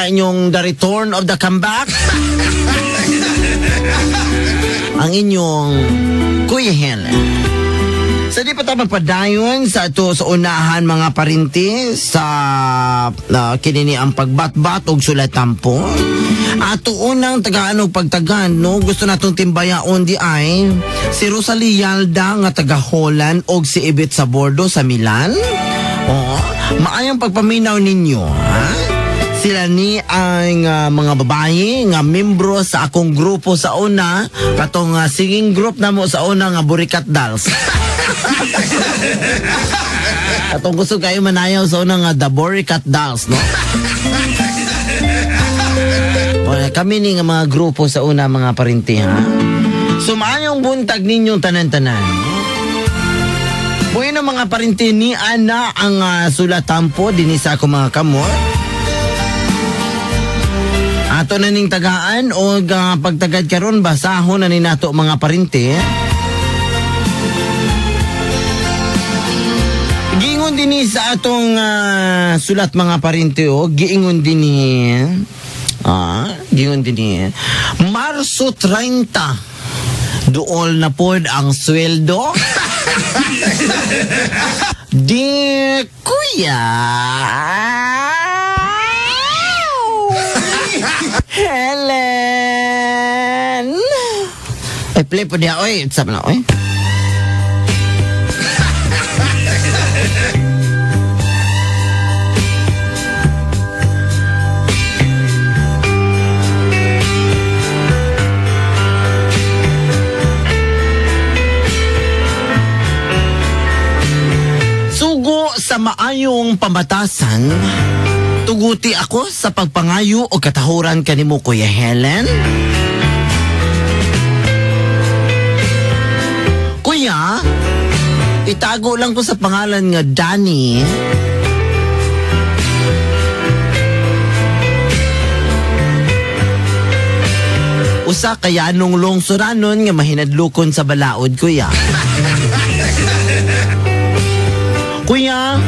na inyong the return of the comeback. Ang inyong Kuya Helen. Sa di pa ta magpadayon sa ato sa unahan mga parinti sa kinini ang pagbatbat og sulat tampo. Ato unang tagaan og pagtagan no, gusto natong timbayaon di ay si Rosalie Yalda nga taga Holland og si Ibit Sabordo sa Milan. Oo, maayong pagpaminaw ninyo, ha? Sila ni ang mga babae nga membro sa akong grupo sa una, katong singing group namo sa una nga Burikat Dolls. Katong gusto kayo manayaw sa una nga The Burikat Dolls, no? O, kami ni nga mga grupo sa una mga parinti, ha? So maayong buntag ninyong tanan-tanan. Bueno mga parinti, ni Ana ang sulatampo dinhi sa akong mga kamot. Ato na ning tagaan o pagtagad karon basahon na ni nato mga parinti. Giingon dinhi sa atong sulat mga parinti o giingon dinhi. Giingon dinhi. Marso 30. Duol na pod ang sweldo. Di kuya Helen. Ay, play po niya. Oy, sabi na, oy. Sugo sa maayong pambatasan, tuguti ako sa pagpangayo o katahuran kanimo Kuya Helen. Kuya, itago lang ko sa pangalan nga Danny. Usa kaya nung lungsuranon nga mahinadlokon sa balaod, kuya. Kuya,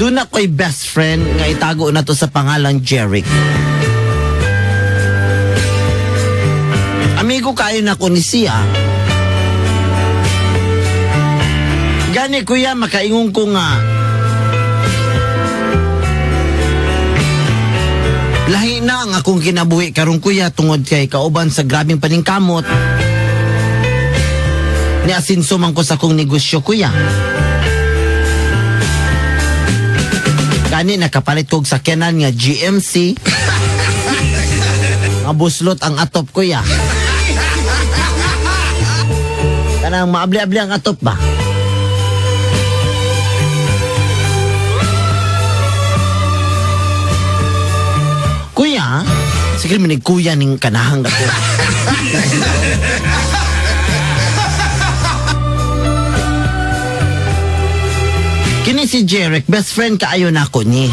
doon ako'y best friend nga itago na to sa pangalang Jeric. Amigo kayo na ko ni siya. Gani kuya, makaingon ko nga lahi na ang akong kinabuhi karon kuya tungod kay kauban sa grabing paningkamot. Ni asinso man ko sa akong negosyo kuya. Gani nakapalit kog sakyanan nga GMC. Nga buslot ang atop kuya. Kanang maabli-abli ang atop ba? Kuya, sige manig kuya ning kanahang gato. Kini si Jeric, best friend kaayo nako ni.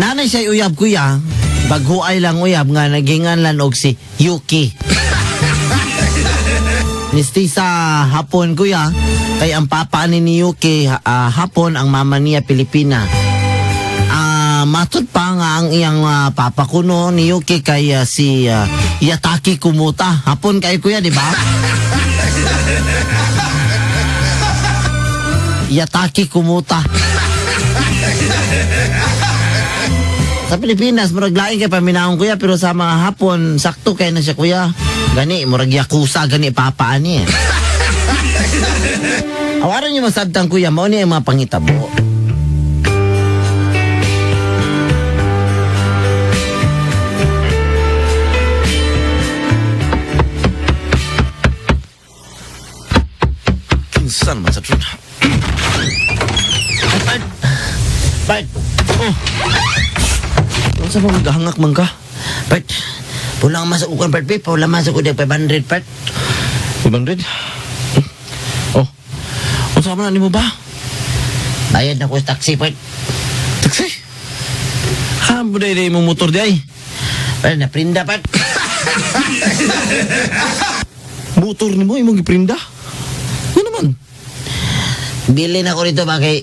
Nanay siya uyab kuya, baghuay lang uyab nga naginganlan og si Yuki. Nisti sa Hapon kuya, kay ang papa ni Yuki Hapon, ang mama niya Pilipina. Matod pa nga ang iyang papa kuno ni Yuki kay si Yataki Kumuta. Hapon kay kuya, di ba? Yataki Kumuta. Sa Pilipinas, murag lain kay paminaon kuya, pero sa mga Hapon, sakto kay na siya kuya. Gani, murag yakuza, gani papa ani. Awaran niyo masabtang kuya, mao ni ang mga pangitabo. Kinsan man sa trun. Ay, Bart! Bart! Oh! Unsa ba magahangak man ka? Bart, pulang masuk ko Bart, babe. Pulang masuk ko 500, Bart. 500? Oh. Unsa man nimo ba? Bayad na ko sa taxi, Bart. Taxi? Ha, buday day mo motor di ay. Bart, naprinda, Bart. Motor nimo imong giprinda? Ano naman? Bilin ako dito ba kay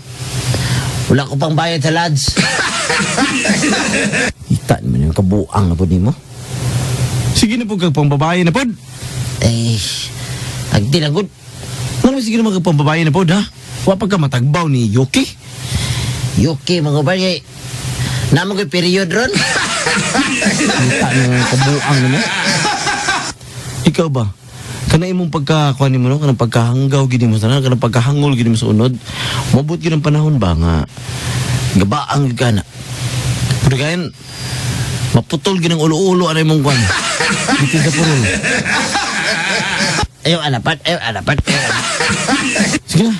wala ko pang bayad sa lads. Ita naman yung kabuang na po nimo. Sige na po kag pambabae na pod. Eh, agdi lang gud. Ano, sige na kag pambabae na pod, ha? Wa pa ka matagbaw ni Yuki. Yuki mga ba kay namo ko'y period ron. Ita naman yung kabuang nimo. Ikaw ba? Kana imong pagka kuan nimo, no, kanang pagkahanggaw gid nimo sana, kanang pagkahangol gid nimo sa unod. Mabot gid ang panahon ba nga gabaang gid ka na. Pero gayon maputol gid ang ulo-ulo ana imong kuan. Bitin sa purol. Ayaw alapat, ayaw alapat, ayaw alapat. Sige na.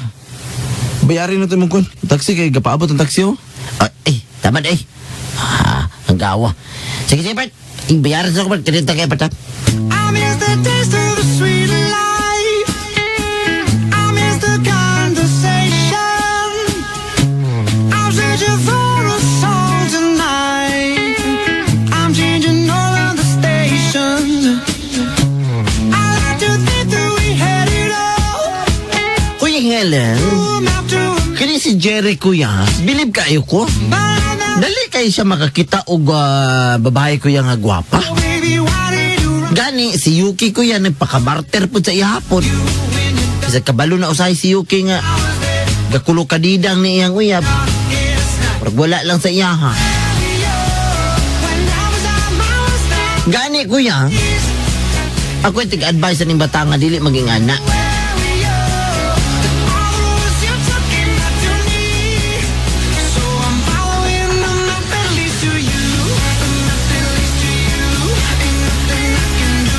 Bayarin na ito imong kuan. Taxi kay gapaabot ang taxi, oh. Ah, eh, tama na eh. Ah, ang gawa. Sige, sige, Bart. Bayaran sa ako, Bart. Kanita kayo, Bart, ha? I miss the taste of the sweet life. I miss the conversation. I'm searching for a song tonight. I'm changing all of the stations. I like to think that we had it all. Kuya Helen, Room after room, kini si Jerry, kuya, bilib kayo ko. but now, Dali kayo siya makakita og babae, kuya, nga gwapa. baby, why did you run Gani, si Yuki, kuya, nagpakabarter po sa ihapon. Isa kabalo na usahay si Yuki nga gakulo kadidang ni iyang uyab. Murag wala lang sa iya, ha. when I was on my worst day? Gani, kuya, ako yung tig-advise sa ning bata nga dili maging ana. All the roads you took came back to me. So I'm following the map that leads to you. The map that leads to you. Ain't nothing I can do.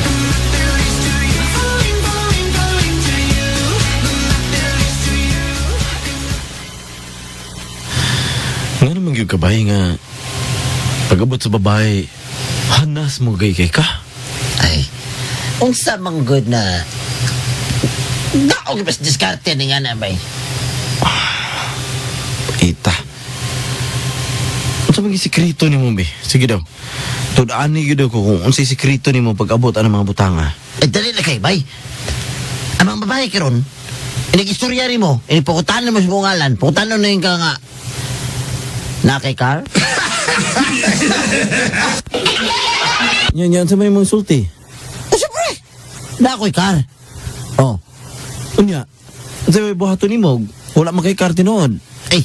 The map that leads to you. Following, following, following to you. The map that leads to you. Nga naman gyud kabay nga pag-abot sa babae, hanas mo kay ka. Ay, unsa man good na daog mas diskarte ni nga na bay. Ita. Unsa man gyud sikreto nimo, be? Sige daw. Tud-ani gyud ko kung unsay sikreto nimo pag-abot ang mga butanga. Eh, dali na kay bay. Ang mga babae karon, inig-istorya nimo, inipukutan mo sa bungalan, pukutan na yung ka nga na kay car. Nya nya, unsa may mong sulti? Eh, siyempre, na ako'y car. Oh, Unya. Unsa may buhaton nimo? Wala man kay car tinuod. Eh,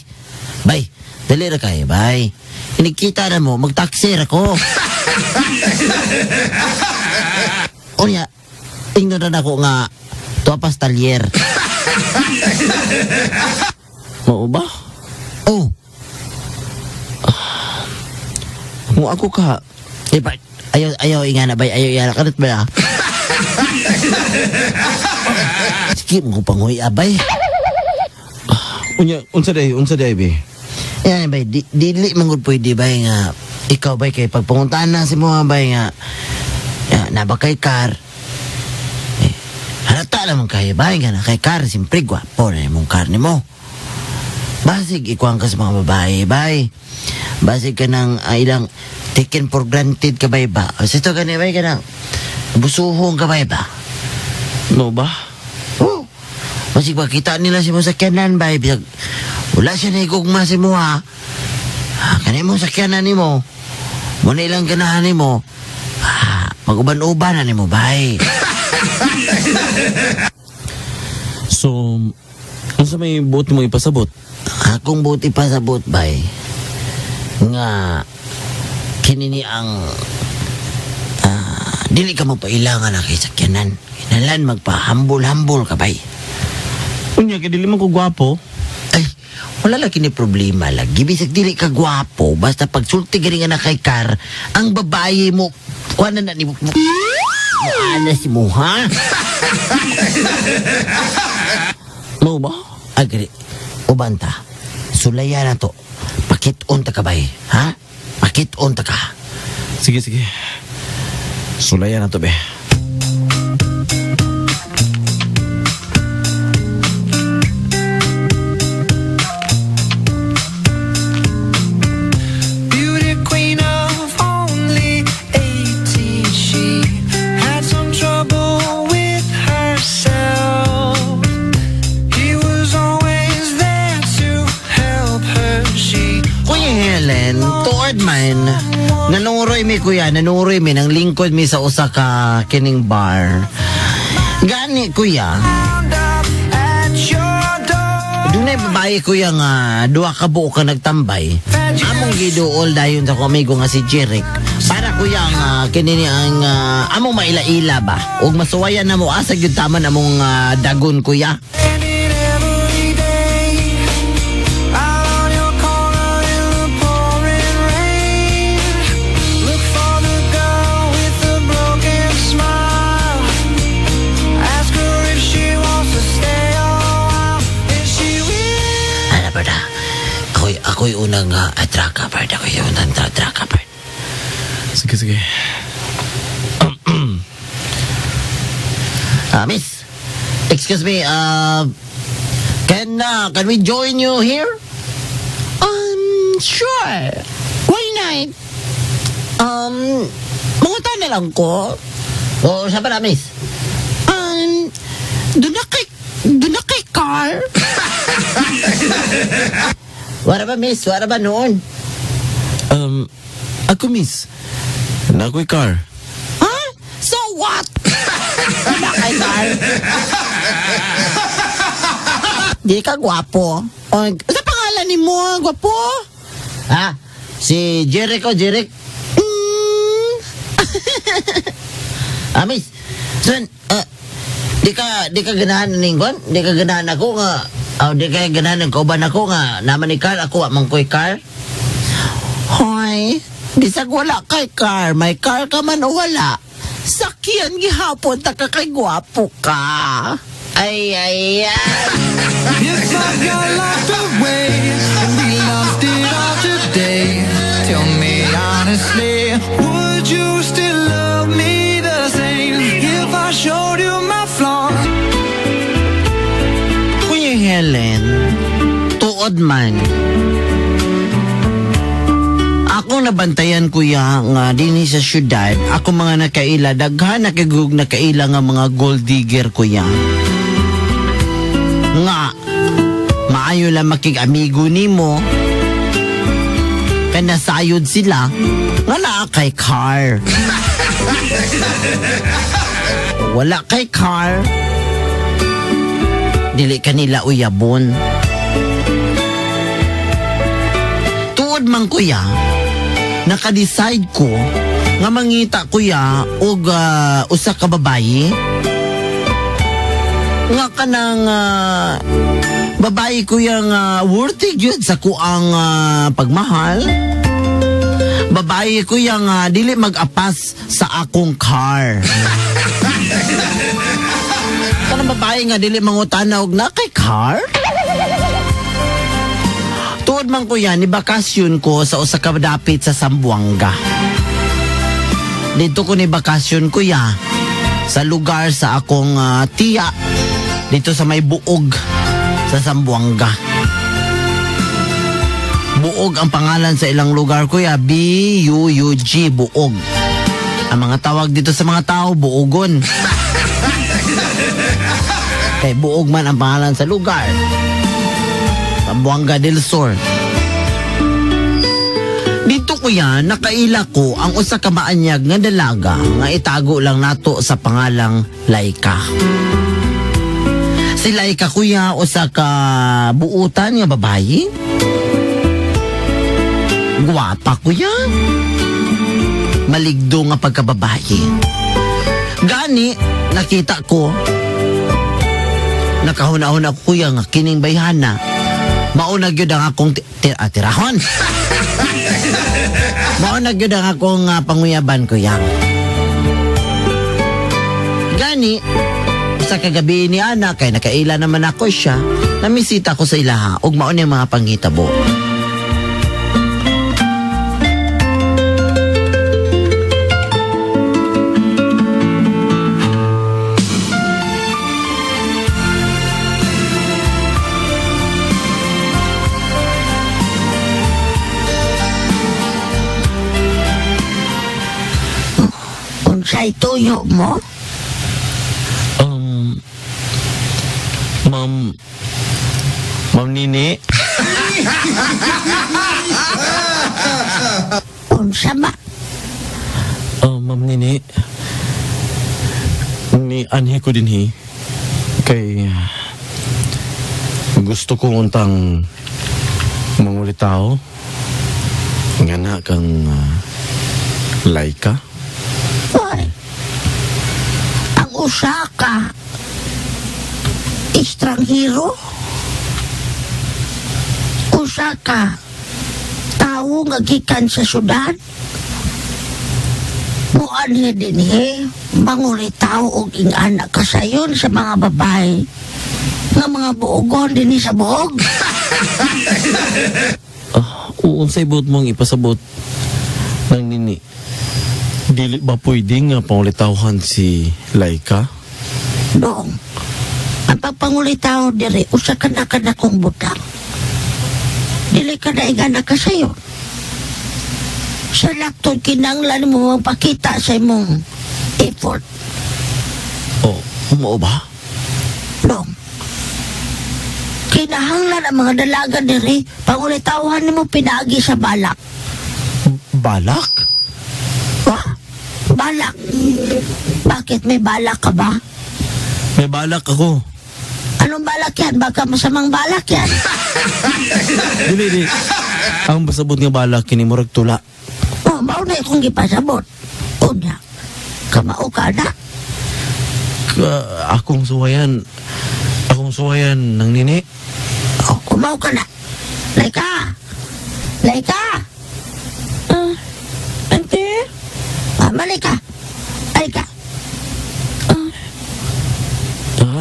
bay, dali ra kayo, bay. Inikita na mo, magtaksi ra ko. Unya, ingnon na nako nga, tuwa pas talyer. Mao ba? Oh, Kung ako ka, eh, ba, ayaw, ayaw, ingana, bay, ayaw, ingana, kanat ba, ah? Sige, mo ko panguhi, abay. Unya, unsa day be? Yan, bay, di, dili man gud pwede, bay, nga, ikaw, bay, kay pagpunguntaan na si mo, bay, nga, ya, naba kay car. Eh, halata naman kayo, bay, nga, na kay car, siyempre, gwapo na imong car nimo. Basig, ikuan ka sa mga babae, bay. Basig ka ng ilang taken for granted ka, bay, ba? O, sito ka ni, bay, ka ng busuhong ka, bay, ba? Mao ba? Oh, basig makita nila si mo sakyanan, bay. Bisag, wala siya naigugma si mo, ha. Ah, kani mo sakyanan nimo. Mo na ilang ganahan nimo. Ah, maguban-uban na nimo, bay. So, unsa may buot mo ipasabot? Akong buti pa sa buot, bay. Nga, kini ni ang dili ka magpailangan na kay sakyanan. Kinalan magpahambol-hambol ka, bay. Unya kay dili man ko gwapo. Ay, wala lang kini problema lagi. Bisag dili ka gwapo, basta pagsulti gani nga na kay car, ang babae mo, kuha na na ni mo, mo si mo, ha? Mao ba? Agri, ubanta, sulaya na to. Pakit-on ta ka, bay, ha? Pakit-on ta ka. Sige, sige. Sulayan na to, be. Beauty queen of only 18. She had some trouble with herself. He was always man, nanuroy mi, kuya, nanuroy mi, nang lingkod mi sa usa ka kining bar. Gani, kuya, dunay babae, kuya, nga duha ka buok ka nagtambay. Among giduol dayon sa akong amigo nga si Jeric. Para, kuya, nga kini ang among maila-ila ba? Ug masuwayan na mo asa gyud taman among dagon, kuya. Every day, out on your corner in the pouring rain. Look for the girl with the broken smile. Ask her if she wants to stay a while. And she will. Ano ba na? Ako'y unang atraka, Bard. Ako'y unang atraka, Bard. Sige, sige. Miss, excuse me, can we join you here? Sure. Why not? Mangutan na lang ko. Oo, siya pala, miss. Duna kay car? Wala ba, miss? Wala ba noon? Ako, miss. Naa ko'y car. Huh? So what? Wala kay car? Di ka gwapo. O, sa pangalan ni mo, gwapo? Ha? Si Jericho, Jeric? Ah, miss. Son, di ka ganahan ning kwan? Di ka ganahan ako nga, oh, di ka ganahan ng kauban ako nga naman ni car, ako wa man ko'y car? Hoy, bisag wala kay car, may car ka man o wala. Sakyan gihapon ta ka kay gwapo ka. Ay, ay, ay. If I got locked away and we lost it all today, tell me honestly, would you still love me the same if I showed you my flaws? Kuya Helen, tuod man. Ako nabantayan, kuya, nga dinhi sa syudad, ako mga nakaila, daghan nakigug nakaila nga mga gold digger, kuya. Nga, maayo lang makig-amigo nimo, kay nasayod sila, nga naa kay car. Wala kay car, dili kanila uyabon. Tuod man, kuya, naka-decide ko nga mangita, kuya, og usa ka babayi nga kanang babae, kuya, nga worthy gyud sa kuang pagmahal. Babae, kuya, nga dili mag-apas sa akong car. Kanang babae nga dili mangutana og na kay car. Tuod man, kuya, ni bakasyon ko sa usa ka dapit sa Zamboanga. Dito ko ni bakasyon, kuya, sa lugar sa akong tiya dito sa may Buog sa Zamboanga. Buog ang pangalan sa ilang lugar, kuya, Buug, Buog. Ang mga tawag dito sa mga tao, buogon. Kay Buog man ang pangalan sa lugar. Zamboanga del Sur. Dito, kuya, nakaila ko ang usa ka maanyag nga dalaga nga itago lang nato sa pangalang Laika. Si Laika, kuya, usa ka buutan nga babayi. Gwapa, kuya. Maligdo nga pagkababayi. Gani, nakita ko, nakahuna-huna ko, kuya, nga kining bayhana, mauna gyud ang akong tirahon. Mauna gyud ang akong panguyaban, kuya. Gani, sa kagabi ni Ana, kay nakaila naman ako siya, namisita ko sa ilaha, ug mao ni mga panghitabo. Unsay tuyo mo? Ma'am, Ma'am Nini? Unsa ma? Oh, Ma'am Nini. Ni anhi ko dinhi. Kay gusto ko untang mangulitaw. Nga na kang Laika. Hoy. Ang usa ka estranghero. Usa ka tawo nga gikan sa syudad. Muanhi dinhi, mangulitaw og ingana ka sayon sa mga babae nga mga buogon dinhi sa buog. Ah, unsay buot mong ipasabot ng Nini? Dili ba pwede nga pangulitawhan si Laika? Dong, ang pagpangulitaw diri, usa ka na kanakong butang. Dili ka na ingana ka sayo. Sa laktod kinanglan mo magpakita sa imong effort. Oh, mao ba? Dong, kinahanglan ang mga dalaga diri, pangulitawhan nimo pinaagi sa balak. Balak? Wah, balak. Bakit may balak ka ba? May balak ako. Anong balak yan? Baka masamang balak yan. Dili, di. Ang pasabot nga balak kini murag tula. Oh, mao na akong gipasabot. Una, kamao ka na. Akong suwayan. Akong suwayan ng Nini. Oh, kumaw ka na. Laika! Laika! Ah, ante? Ah, malika! Ay ka!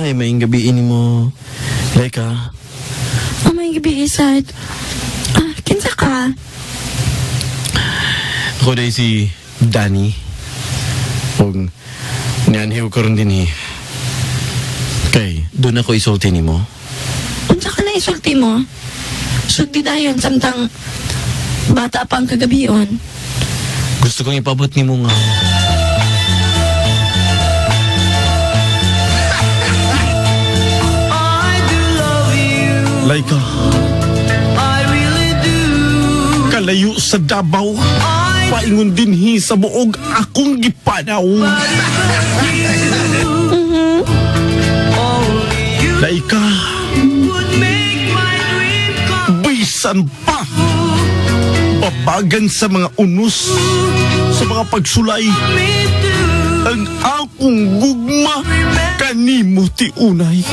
Ay, may gabi ini mo. Laika. Oh, may gabi, Isad. Ah, kinsa ka? Ako dahil si Danny. Og nianhiw ko ron din eh. Kay, doon ako isulti nimo. Unsa ka na isulti mo? Sugdi dayon samtang bata pa ang kagabion. Gusto kong ipabot nimo nga. I do love you. Laika, I really do. Kalayo sa Davao. I Paingon dinhi sa buog akong gipanaw. Only you Laika, would make my dream come bisan pa. Babagan sa mga unos, sa mga pagsulay, me do. Ang akong gugma kanimo tiunay.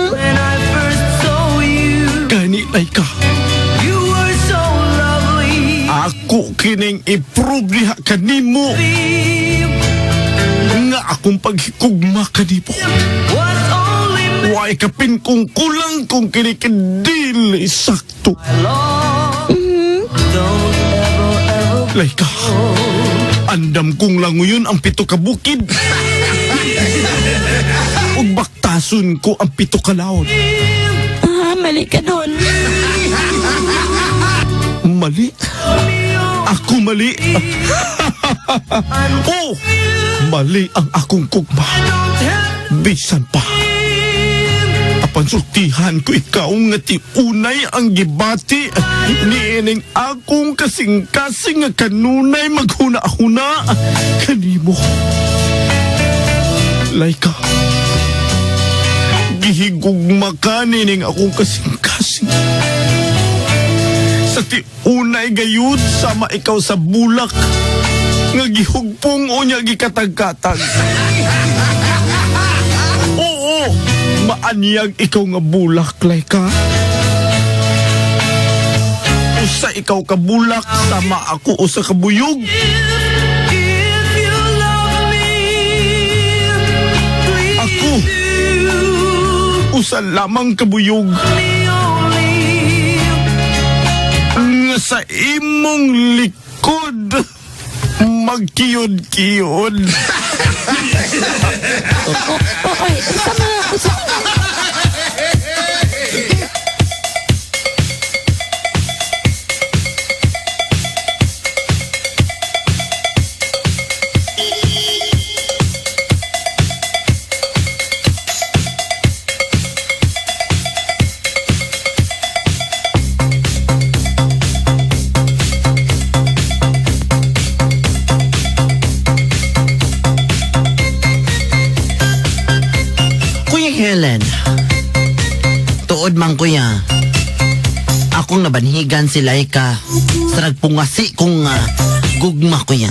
When I first saw you, Gani, Laika, you were so lovely. Ako kining i-prove diha kanimo nga akong paghikugma kanimo. Was only Way kapin kung kulang kung kinikidili sakto. love. Don't ever, ever Laika, andam kong languyon ang pito ka bukid. Ug baktason ko ang pito ka laod. Ah, mali ka doon. Mali? Ako mali? Oh, mali ang akong kugma. Bisan pa. Apan sultihan ko ikaw nga tiunay ang gibati. Niining akong kasing-kasing nga kanunay maghuna-huna. Kanimo. Laika. Gihigugma ka nining akong kasing-kasing. Sa tiunay gayud sama ikaw sa bulak nga gihugpong o niya gikatag-katag. Oo, maanyag ikaw nga bulak, Laika. Usa ikaw ka bulak, sama ako usa ka buyog. If you love me, please Ako. Do Usa lamang ka buyog. Me only. Nga sa imong likod, magkiyod-kiyod. Oh, oy, unsa man, unsa man. Kuya Helen, tuod man kuya, akong nabanhigan si Laika sa nagpungasi kong gugma kuya.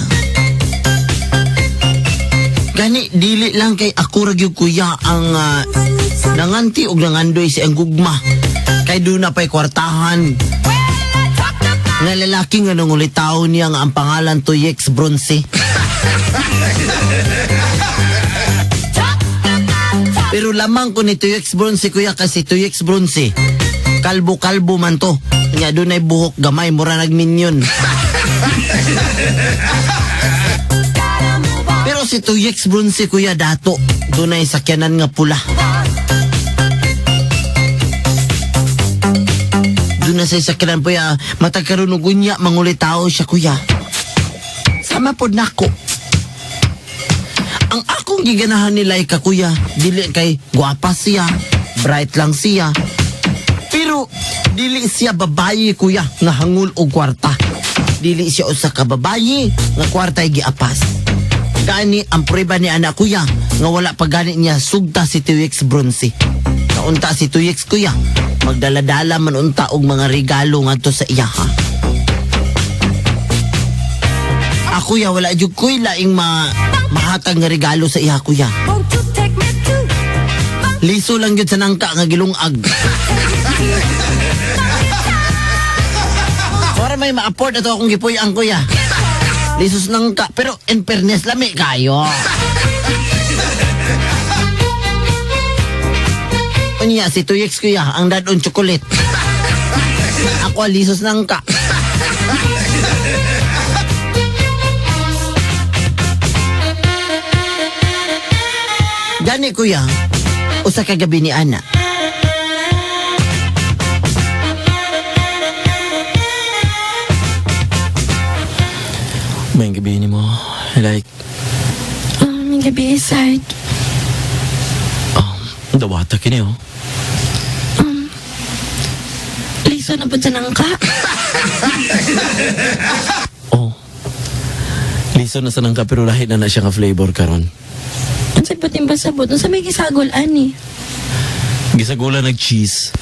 Gani, dili lang kay ako ra gyud kuya ang nanganti og nangandoy sa iyang gugma. Kay doon na pa'y kwartahan. Nga lalaki nga nangulitaw niya nga ang pangalan Toyex Bronze. Pero lamang ko ni Toyex Bronze kuya kasi Toyex Bronze. Kalbo-kalbo man to. Nga doon ay buhok gamay, mura nagminyon. Pero si Toyex Bronze kuya dato, doon ay sakyanan nga pula. Doon na sa sakyanan kuya, matag karon og unya mangulitaw siya kuya. Sama pod nako. Ang akong giganahan ni Laika kuya, dili kay gwapa siya, bright lang siya. Pero dili siya babaye kuya nga hangul og kwarta. Dili siya usa ka babaye nga kwarta ay giapas. Gani ang prueba ni anak kuya nga wala pa gani niya sugta si Tuyex Bronze. Naunta si Tuyex kuya, magdala-dala man unta og mga regalo ngadto sa iya ha. Ako ya wala jud koy laing mahatag nga regalo sa iya kuya. Liso lang gyud sa nangka nga gilungag. Para may ma-afford ato akong gipuy-ang kuya. Liso sa nangka pero in fairness lami kayo. Unya si Tuyex kuya ang dadon chocolate. Ako lisos nangka. Gani kuya, usa ka gabi ni Ana. May gabi ni mo. Like, May gabi, Sard. Dawata kini oh. Liso na po sa nangka. Oh. Liso na sa nangka pero lahi na na siya nga flavor karon. Ang sabot yung basabot. Unsa may gisagol, ani? Gisagulan nag cheese.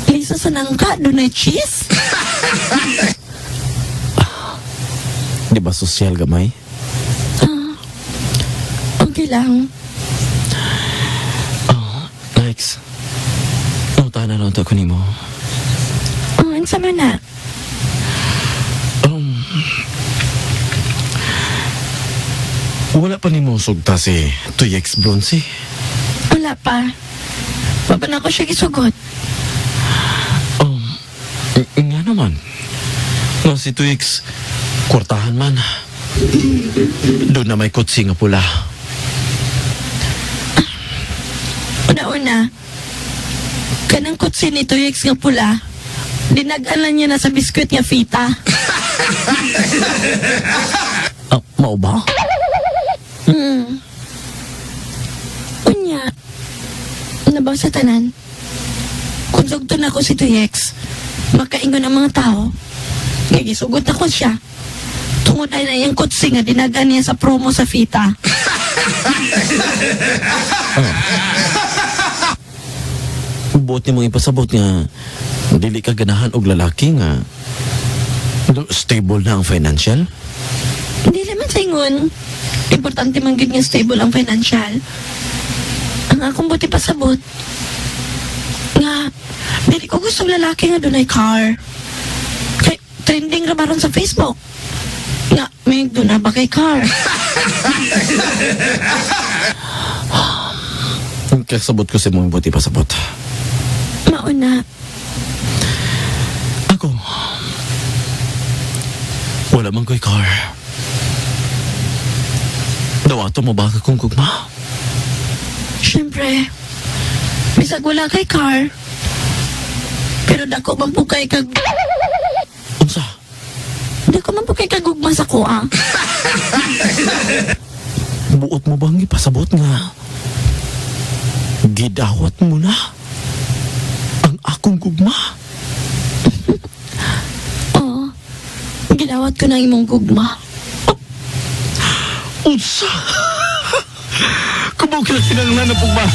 Liso sa nangka, doon ay cheese? Di ba sosyal gamay? Okay lang. Oh, Lex. Nauta na lang ko nimo. Oh, unsa man na? Wala pa nimo sugta si Tuyex Bronze. Wala pa. Wala pa na ako siya gisugot. Nga naman. Nga si Tuyex, kwartahan man. Doon na may kotse nga pula. Una-una, kanang kotse ni Tuyex nga pula, dinag-alan niya na sa biskwit nga fita. Mao ba? Unya, nabaw sa tanan. Kung sugton ako si Tuyex, makaingon ang mga tao. Nga gisugot ako siya. Tungod ay na iyang kotse nga dinagan niya sa promo sa fita. Buot ni mong ipasabot nga dili ka ganahan og lalaki nga stable na ang financial? Hindi naman sa ingon. Importante man gyud nga stable ang financial. Ang akong buti pasabot nga dili ko gustong lalaki nga dunay car. Kay trending ra baron sa Facebook. Nga may duna ba kay car? Kasabot ko sa mong buti pasabot. Mauna. Ako, wala man ko'y car. Dawato mo ba ka kung gugma? Siyempre, bisag wala kay car. Pero dako man po kay kag... Unsa? Dako man po kay kagugma sa kuha. Buot mo bang ipasabot nga? Gidawat mo na ang akong gugma. Oo. Gidawat ko na imong gugma. Unsa? Kubaw ka kinanglan na po ba?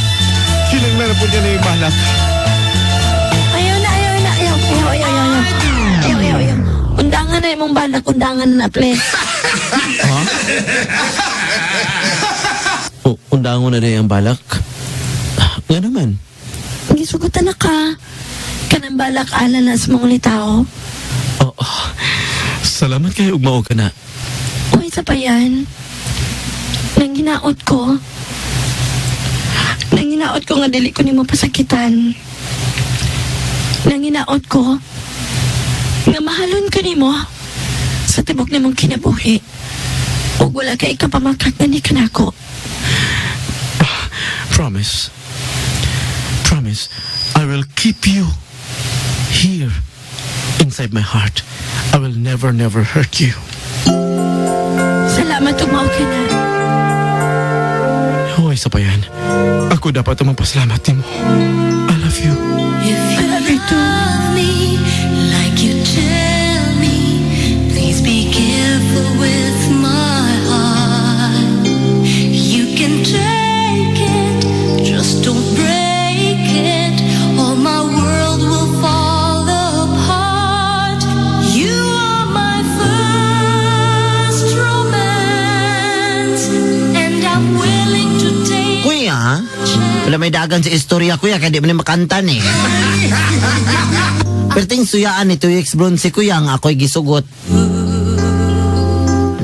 Kinanglan na po niya na yung balak. Ayaw na, ayaw na, ayaw, ayaw, ayaw, ayaw, ayaw. Ayaw, ayaw, ayaw. Undangan na imong balak, undangan na, please. Ha? O, undangon na rin ang balak. Nga naman. Gisugutan na ka. Kanang balak ala na sa mga tao. Oo. Salamat kayo ugmao ka na. Uy, sa pa yan. Nang hinaot ko. Nang hinaot ko nga dili ko nimo pasakitan. Nang hinaot ko nga mahalon ko nimo sa tibok nimong kinabuhi. Ug wala kay ikapamakak na ni kanako. Promise. Promise. I will keep you here inside my heart. I will never, never hurt you. Salamat ug mao ka na. Hoy, sa yan. Ako dapat ang magpasalamat nimo. I love you. If I you love you too. love me like you tell me, please be careful with my heart. You can take it, just don't break it, or my world will fall apart. You are my first romance, and I'm willing to take Kuya, a chance. wala may dagan sa istorya, kuya, kaya di mo ni makanta ni. Perting suyaan ni 2X Bronze, kuya, nga ako'y gisugot.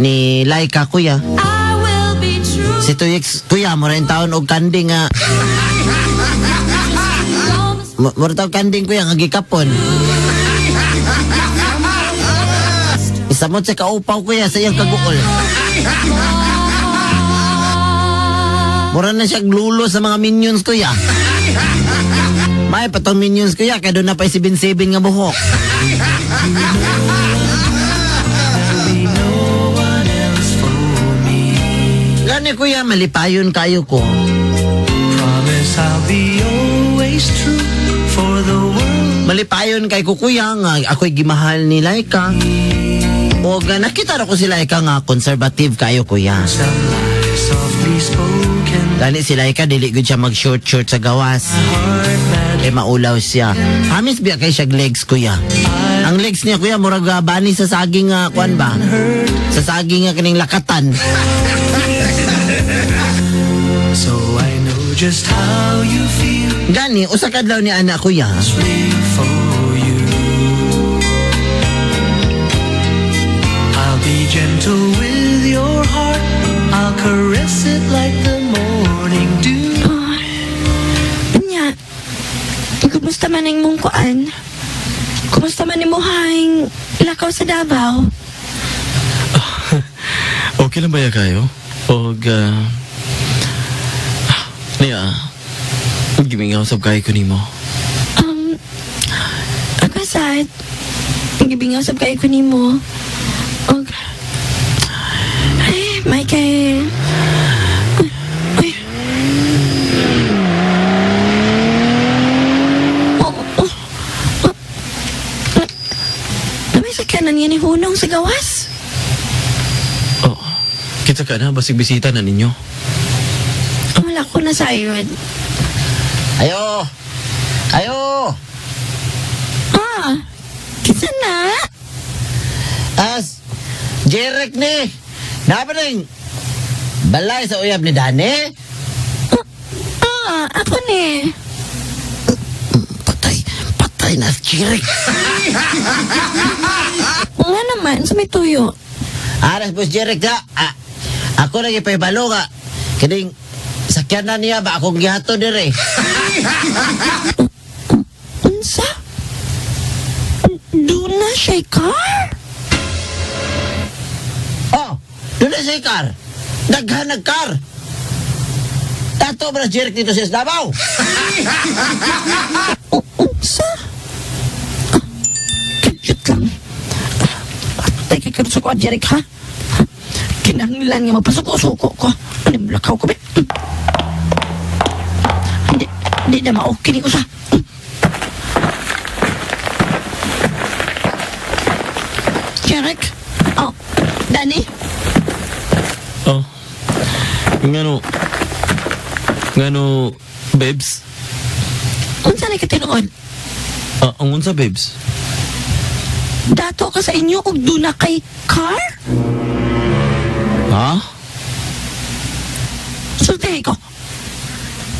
Ni Laika, kuya. I will be true. Si 2X, kuya, mura yung taon og kanding nga. Mura taon kanding, kuya, nga gikapon. Isamot sa kaupaw, kuya, sa iyang kaguol. Mura na siya lulo sa mga minions, kuya. May patong minions, kuya, kaya doon na pa 77 nga buhok. Gani, kuya, malipayon kayo ko. Promise I'll be always true for the world. Malipayon kay ko, kuya, nga ako'y gimahal ni Laika. O ga nakita ra ko si Laika nga conservative kayo, kuya. Some lies softly spoken. Gani si Laika dili gud siya mag short short sa gawas. Heart magic. Kay maulaw siya. Hamis biya kay siya legs, kuya. Ang legs niya, kuya, murag bani sa saging nga kuan ba? Sa saging nga kining lakatan. So I know just how you feel. Gani usa ka adlaw ni anak, kuya. It's real for you. I'll be gentle with your heart. I'll caress it like the morning dew. Nya, kumusta man ang mong kuan? Kumusta man imo hang lakaw sa Davao? Okay lang ba ya kayo? Og, niya, gimingaw sab kayo ko nimo. Ako sad, gibingaw sab kayo ko nimo. Og, ay, may kay, ay, oh. Namay sa kanan nga ni Hunong sa gawas. Oh, kita ka na, basig bisita na ninyo. Wala ko na sayod. Ayo! Ayo! Ah, kinsa na? As Jerek ni! Napaning! Balay sa uyab ni Dani? Ah, ako ni. Patay! Patay na si Jerek! Nga naman, sa may tuyo. Aras po si Jerek na. Ah, ako lagi pa'y balo nga. Kining sakyan na niya ba akong gihato dire. Unsa? Doon na siya car? Oh, doon na siya car. Daghan nag car. Tato ba na si Jerek dito sa Davao? Unsa? Ah, Cute lang. Ah, Teka, karon sa ko, Jeric, ha? Kinahanglan nga magpasuko-suko ko. Ano mo lakaw ko, be? Hindi, hindi na ma-okay ni ko sa. Jeric? Oh, Danny? Oh. Ngano, babes? Unsa na katinuod? Ah, ang unsa, babes? Dato ka sa inyo og duna kay car? Ha? Sultihi ko.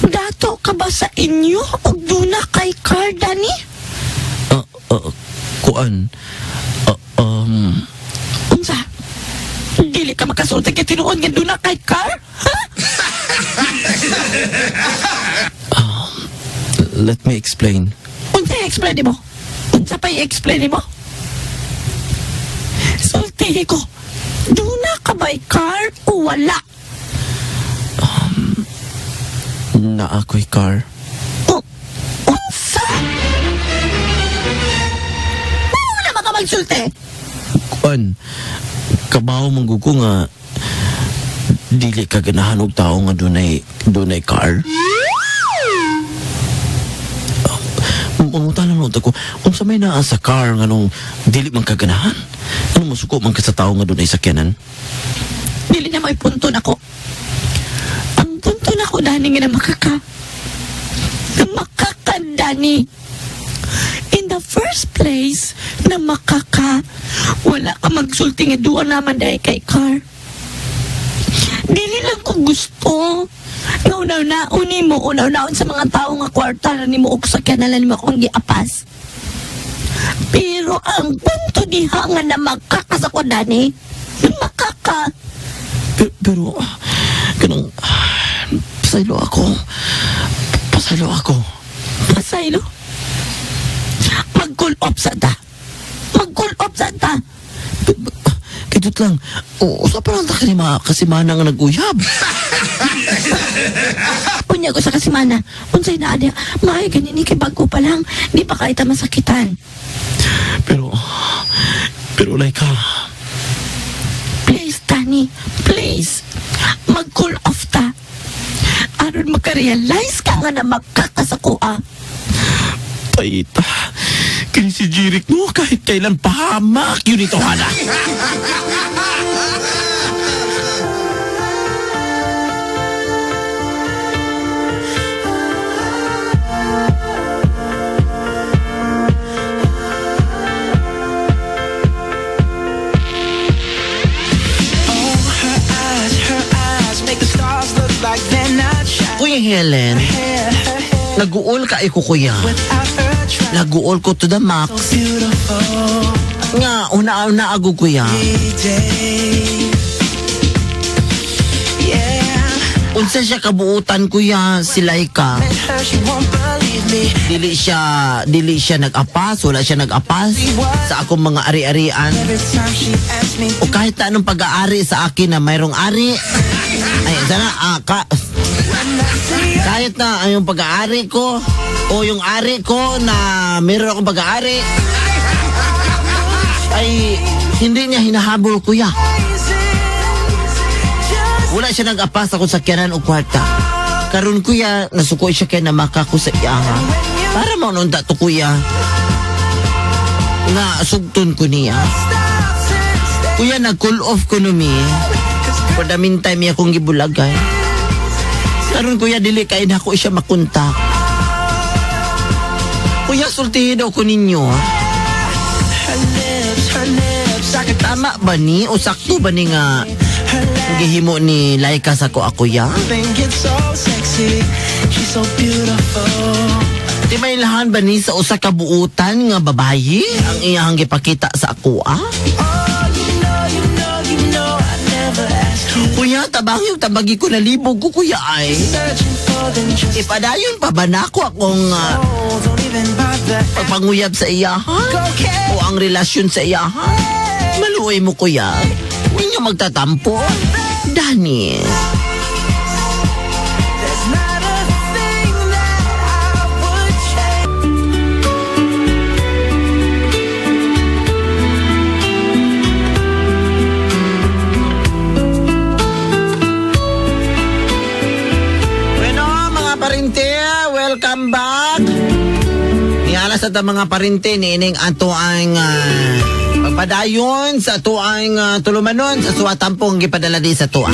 Dato ka ba sa inyo og duna kay car, Danny? Ah, ah, kuan. Ah, Unsa? Dili ka makasulti kay tinuod nga duna kay car? Ha? Let me explain. Unsa i-explain mo? Unsa pa i-explain mo? Sultihi ko. Duna ka ba car o wala? Naa ko'y car. O, unsa? Wala ba ka magsulti? Kuan, kabaw man gud ko nga dili ka ganahan og tao nga dunay car. Mangutan lang ko, unsa may naa sa car nga nung dili man ka ganahan? Ano mosuko man ka sa tao nga dunay sakyanan? Dili na may punto nako. Ang punto nako, Dani, nga namakaka. Namakaka, Dani. In the first place, na makaka, wala ka magsulti nga duwa naman dahil kay car. Dili lang ko gusto. Nga unaw-naon nimo, unaw-naon sa mga tao nga kwarta na nimo og sakyanan na nimo akong giapas. Pero ang punto diha nga na makaka sa ko, Dani, makaka. Pero, kanang, pasaylo ako. Pasaylo ako. Pasaylo. Mag-cool off sa ta. Mag-cool off sa ta. Kidot lang. O, usa pa lang ta kasimana nga nag-uyab. Unya ko sa kasimana. Unsay naa diha. Maay ganini kay bago pa lang. Di pa kahit masakitan. Pero like ka, Please, Danny. Please. Mag-cool off ta. Aron makarealize ka nga na magkakasakoa. Taita. Kini si Jeric no, kahit kailan pahamak yun ito, Hana. Oh, her eyes make the stars look like they're not shining. Kuya Helen, Hair, her hair, naguol ka ko, kuya. without her trying. Naguol ko to the max. So beautiful. Nga, una-una ago, kuya. Day. Yeah, Unsa siya kabuutan, kuya, si Laika. met her, she won't believe me. Dili siya nag-apas, wala siya nag-apas sa akong mga ari-arian. Every time she asks me, O kahit na anong pag-aari sa akin na mayroong ari. Ay, sana, kahit na ang yung pag-aari ko o yung ari ko na meron akong pag-aari ay hindi niya hinahabol, kuya. Wala siya nag-apas ako sa sakyanan o kwarta. Karon, kuya, nasuko siya kay namaka ko sa iya. Para maununta to, kuya. Nga sugton ko niya. Kuya, nag-cool off ko numi. For the meantime, iya akong gibulagay. Karon, kuya, dili kay na ako siya makontak. Kuya, sultihin daw ko ninyo. Her lips, I could Tama ba ni o sakto ba ni nga her gihimo ni Laika sa ko ako ya? think it's so sexy. She's so beautiful. Di may lahan ba ni sa usa ka buutan nga babayi ang iyang gipakita sa ako ah? Oh, you know, you know, you know, I never asked you. Kuya, tabangi tabagi ko nalibog ko, kuya, ay. Searching for than just Ipadayon pa ba nako akong oh, don't even bother. pagpanguyab sa iya ha? Okay. O ang relasyon sa iya ha? Maluoy mo, kuya. Hindi nyo magtatampo. Dani. There's not a thing that I would change. Bueno, mga parinte, welcome back. Niala sa ta, mga parinte, niining ato ang Pagpadayon sa tuang tulumanon sa suwat tampong gipadala di sa tuwa.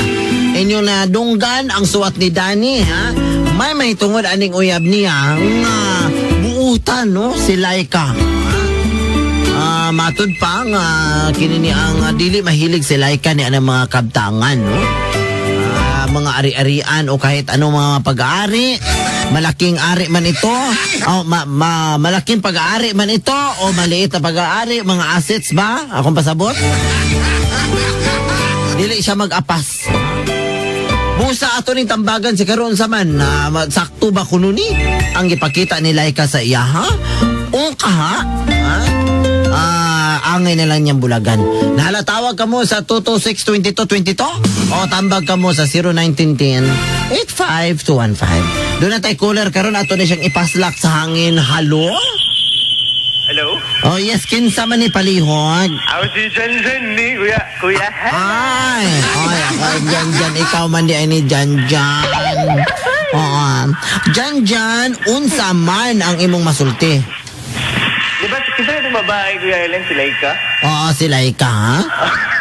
Inyong nadunggan ang suwat ni Danny, ha? May mahitungod aning uyab niya nga buutan, no? Si Laika. Ah, matud pa nga kini ni ang dili mahilig si Laika ni anang mga kabtangan, no? Ah, mga ari-arian o kahit anong mga pag-aari, malaking ari man ito, o malaking pag-aari man ito o maliit na pag-aari, mga assets ba? Akong pasabot? Dili siya mag-apas. Busa ato ning tambagan si karon sa man na sakto ba kuno ni ang gipakita ni Laika sa iya, ha? O ka ha? Ha? Ah, angay na lang niyang bulagan. Nahala, tawag ka mo sa 226-2222 o tambag ka mo sa 0910 85215. Doon na tayo caller karon, ato na siyang ipaslak sa hangin. Hello? Hello? Oh yes, kinsa man ni, palihog? Ako si Jan Jan ni Kuya. Kuya, ha? Ay, ay, ako ay Jan Jan. Ikaw man di ay ni Jan Jan. Oo. Jan Jan, unsa man ang imong masulti? Di ba, kita itong babae, Kuya Helen, si Laika? Oo, si Laika, ha?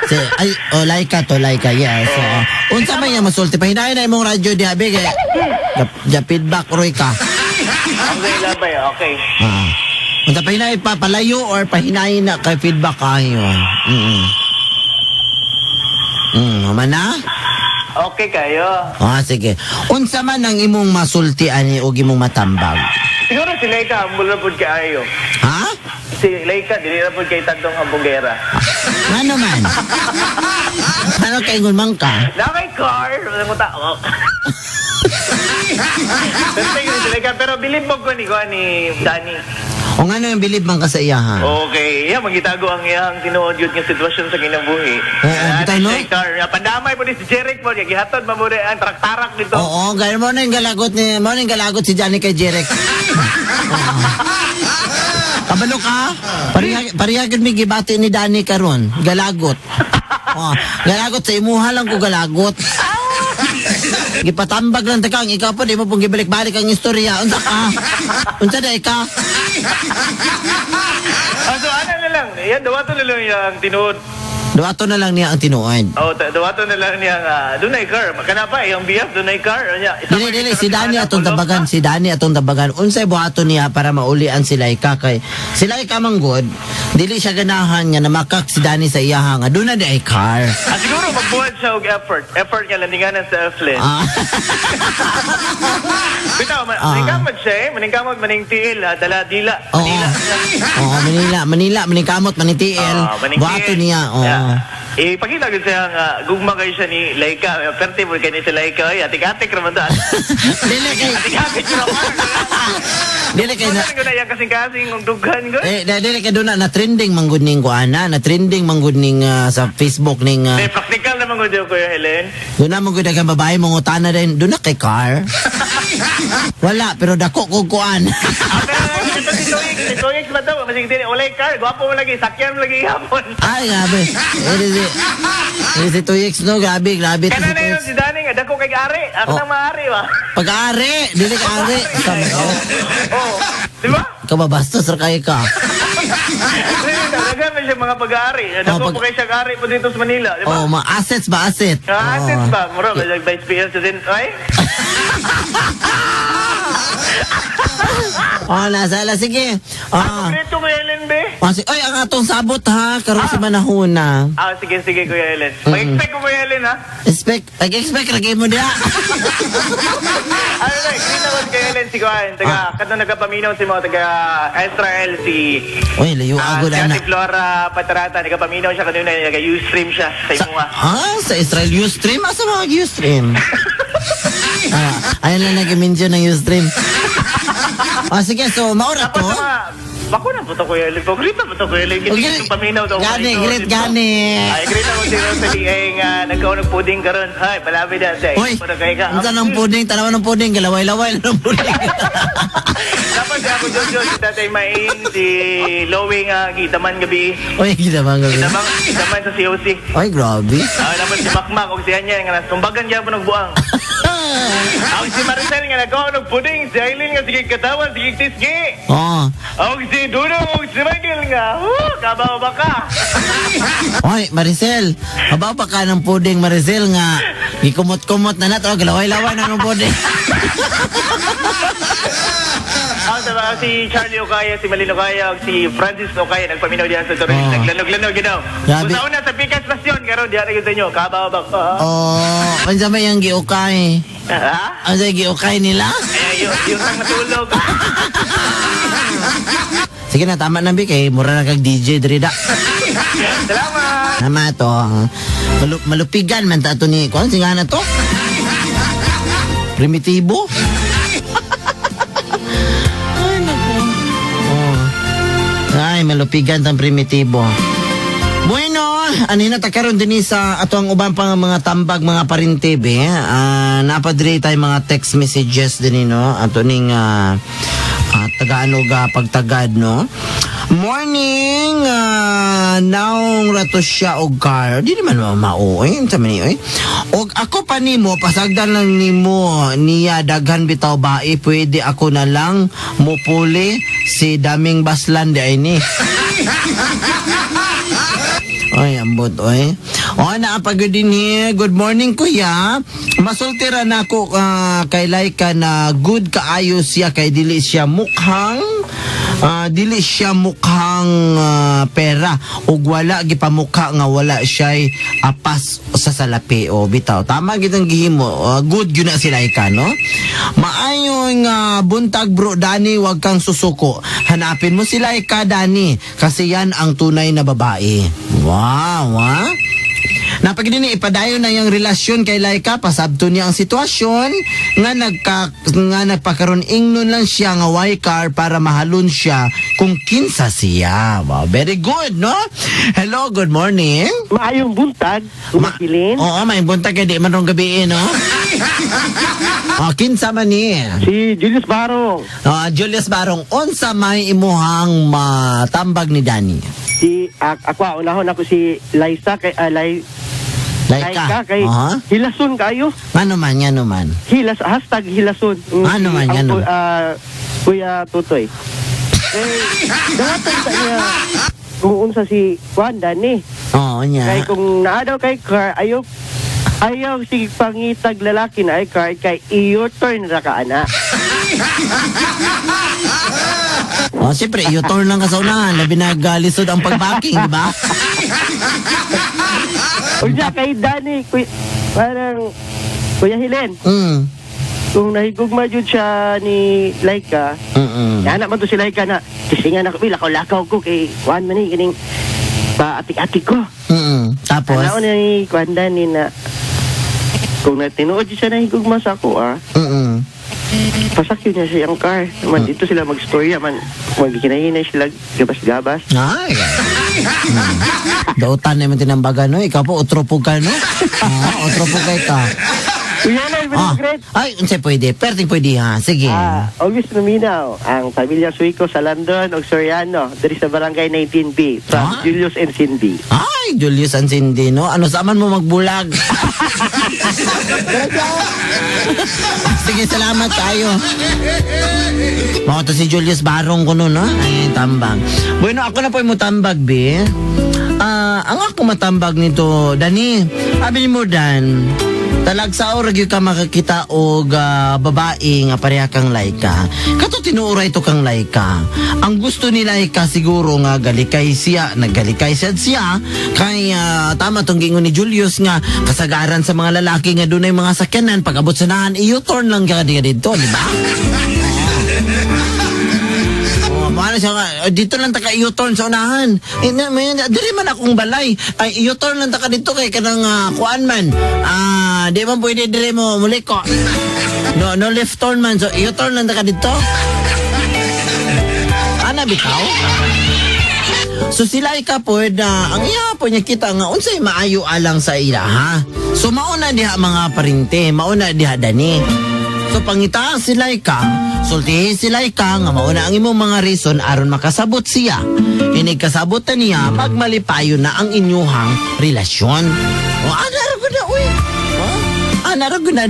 Si, ay, oh, Laika to, Laika, yes. Oo. Unsa man yung masulti? Pahinayon na imong radyo diha, be, kay ja feedback roy ka. Okay, labay, okay. Ah. Unsa pahinayon pa, palayo or pahinayon na kay feedback kayo? Man na? Okay kayo. Ah, sige. Unsa man ang imong masulti ani og imong matambag? Siguro si Laika, ambol na po kaayo. Ha? Si Laika, dili na po kay Tandong Ambunggera. Ano man? Ano kay man ka? Na kay car, wala mo tao. Pero tingin si Laika, pero bilib mo ko ni Danny. O nga yung bilib man ka sa iya, ha? Okay, yeah, magitago ang iyang tinuod yun nga sitwasyon sa kinabuhi. Oo, bitay, no? Siya car. Pandamay po ni si Jeric po, gihatod mamuri ang traktarak dito. Oo, gaya mo na yung galagot ni mo na yung galagot si Johnny kay Jeric. Oo. Kabalo ka? Pareha pareha gud mi gibati ni Danny karon, galagot. Oh, galagot sa imuha lang ko galagot. Gipatambag lang ta kang ikaw po di mo pong gibalik-balik ang istorya. Unsa ka? Unsa day ka? Ah, so ano na lang, yan, dawato na lang yung tinuod. Duwato na lang niya ang tinuod. Oh, dawato na lang niya nga, dunay car, makana pa, yung BF, dunay car. Ano niya, isa Dili pa- dili isa si pa- Danny atong tulog tabagan, ka. si Danny atong tabagan. Unsay buhaton niya para maulian si Laika kay si Laika man gud, dili siya ganahan nga namakak si Danny sa iyaha nga duna di ay car. Ah, siguro magbuhat siya og effort. Effort nga landinganan sa Eflin. Ah. Bitaw, maningkamot siya eh. Maningkamot, maningtiil, ha? Dala, dila. Oo. Manila. Oo, Manila, Manila, maningkamot, manitiil. Ah, maningtiil. Buhaton niya, oo. Yeah. Eh, pakita gud siya nga gugma kayo siya ni Laika. Perte mo kay ni si Laika. Ay, atik-atik raman ta. Dili kay Atik-atik raman. dili kay na Ano ko na yang kasing-kasing og dughan ko. eh dili kay doon na, na trending man gud ning kuana, na trending man gud ning sa Facebook ning Eh, practical naman gud Kuya Helen. doon na mo gud ang babae mangutana din, doon na kay car. Wala, pero dako ko kuan. Ah, pero ito si Toyix, si Toyix ba daw? Masig din, walay car, gwapo mo lagi, sakyan mo lagi hapon. Ay, grabe. Eh, si Tuyix, no? Grabe, grabe. To Kana si na yun Tuyix. si Danny nga, dako kay ari. Ako Oh. nang maari ba? Pag-ari, dili ka ari. Sabi, oh, Oh, di ba? kababastos ra kayo ka. Talaga man siya mga pag-aari. Dako po kay siya ari po dito sa Manila, di ba? Oh, mga assets ba, asset? Ah, assets Oh. ba? Mura, ba vice president, ay? Oh, nasa ala, sige. Ah. Dito, Kuya Helen, be. Oh, ay, ang atong sabot ha, karon si manahuna. Ah, sige, sige, Kuya Helen. Mag-expect ko, Kuya Helen, ha? Expect, nag-expect lagi mo diha. Ano na, kita ko si Kuya Helen, si Kuya, taga, kadto nagkapaminaw si mga taga Israel, si Uy, layo agad si ana. Ate Flora Patarata, nagkapaminaw siya kanina, nag-Ustream siya sa imuha. Ah, sa Israel Ustream? Asa mga Ustream? Ah, ayun lang nag-mention ng Ustream. Ah, sige, so maura to. Tapos sa mga, bako na po to, Kuya Helen. Pagrita po to, Kuya Helen. Kasi Okay. itong paminaw daw. Gani, Ito, great dito. gani. Ay, great ako si Rosalie ay nga nagkaon ng puding karon. Hay, palabi na siya. Uy, unsa nang puding, tanawan ng puding, galaway-laway lang ng puding. Tapos si ako Jojo, si Tatay Maing, si Lowe nga, gitaman gabi. Uy, kita ba gabi? Gitaman, gitaman sa COC. Ay, grabe. Ah, tapos si Makmak og si Anya nga nasumbagan gyapon og buang. Ang si Maricel nga nagkaon og puding, si Aileen nga sige katawan, sige tisgi. Oh, Og si Dudong og si Michael nga, woo, kabaw ba ka? Oy, Maricel, kabaw pa ka ng puding, Maricel, nga gikumot-kumot na nato, galaway-laway na ng puding. Ang sa si Charlie Okaya, si Malin Okaya, ug si Francis Okaya nagpaminaw diha sa Toril. Oh. Naglanog-lanog ginaw. Grabe. Kung sa una sa Pikas Pasyon karon diha na gyud sa inyo, kabaw ba ka? Oh, unsa may ang giukay? Ha? Unsa giukay nila? Ay, yung tang natulog. Sige na, tama na, bi, kay mura na kag DJ diri da. Salamat. Tama to. Malupigan man ta to ni kuan singa na to. Primitibo. Ay nako. Oh. Ay, malupigan tang primitibo. Bueno, ano na ta karon dinhi sa ato ang uban pang mga tambag mga parinte be. Napadiri tayo mga text messages dinhi, no. Ato ning tagaan og pagtagad, no. Morning, naong rato siya og car. Di naman mao eh. Unsa man ni oy. Og ako pa nimo pasagdan lang nimo niya daghan bitaw bae, pwede ako na lang mupuli si daming baslan di ay ni. Oy, ambot, oy. O, naapagod din here. Good morning, kuya. Masulti ra na ako kay Laika na good kaayo siya kay dili siya mukhang pera ug wala gipamukha nga wala siya'y apas sa salapi o bitaw. Tama gid ang gihimo. Good gyud na si Laika, no? Maayo nga buntag, bro Dani, wag kang susuko. Hanapin mo si Laika, Dani, kasi yan ang tunay na babae. Wow, ha? Napagdini ipadayon na yung relasyon kay Laika, pasabto niya ang sitwasyon nga nagpakaroon ingnon lang siya nga way car para mahalon siya kung kinsa siya. Wow, very good, no? Hello, good morning. Maayong buntag, Umakilin. Oo, may buntag kay di man rong gabi, eh, no? Oh, kinsa man ni? Si Julius Barong. Oh, Julius Barong, unsa may imuhang matambag ni Danny? Si ako unahon ako si Liza kay Laika. Laika kay Aha. hilason kayo. Ngano man, ngano man. Hilas #hilason. Ano man, Ang ano? Kuya Tutoy. Eh, dangatan sa niya kung unsa si Juan Dani. Oo niya. Kay kung naa daw kay car, ayaw ayaw sige pangitag lalaki na ay car kay i-turn ra ka ana. Oh, siyempre, U-turn lang ka sa unahan. Labi naglisod ang pag-backing, di ba? Unya kay Dani, kuya, parang Kuya Hilen, kung nahigugma jud siya ni Laika, anak man to si Laika na, kisingan ako, lakaw-lakaw ko kay kuan man ni kining paatik-atik ko. Tapos? Ano na ni kuan Dani na kung natinuod jud siya nahigugma sa ako, pasakyo niya siya ang car. Man, dito sila magstorya man, magkinahinay sila gabas-gabas. Ay. Dautan naman tinambagan, no? Ikaw po, otro po ka, no? Ah, otro po kay ka. Kuya Lai, great. Ay, unsay pwede? Perting pwede, ha? Sige. August Nominaw, ang pamilya Suico sa London ug Soriano, diri sa Barangay 19B, from Julius and Cindy. Ay, Julius and Cindy, no? Ano, saan man mo magbulag? Sige, salamat tayo. Mao to si Julius Barong ko no, no? Ay, tambag. Bueno, ako na po yung mutambag, be. Ang ako matambag nito, Dani, abi mo, Dan, talagsa ra gyud ka makakita og babae nga pareha kang Laika. Kato tinuoray to kang Laika. Ang gusto ni Laika siguro nga galikay siya, naggalikay siya siya kay tama tong giingon ni Julius nga kasagaran sa mga lalaki nga dunay mga sakyanan pag abot sa nahan i-U-turn lang ka dito, di ba? Oh, paano siya nga, dito lang ta ka i-U-turn sa unahan. Eh, na, may, diri man akong balay. Ay, i-U-turn lang ta ka dito kay kanang kuan man. Di man pwede diri mo muli ko. No, no left turn man. So, i-U-turn lang ta ka dito. Ana bitaw? So sila ika po na ang iya po niya kita nga unsay maayo alang sa ila, ha. So mauna diha mga parinte, mauna diha dani. So pangita sila ika, sultihi sila ika nga mauna ang imong mga reason aron makasabot siya. Inig kasabot na niya, magmalipayo na ang inyuhang relasyon. O ana ra gud na uy. O, ana ra gud na.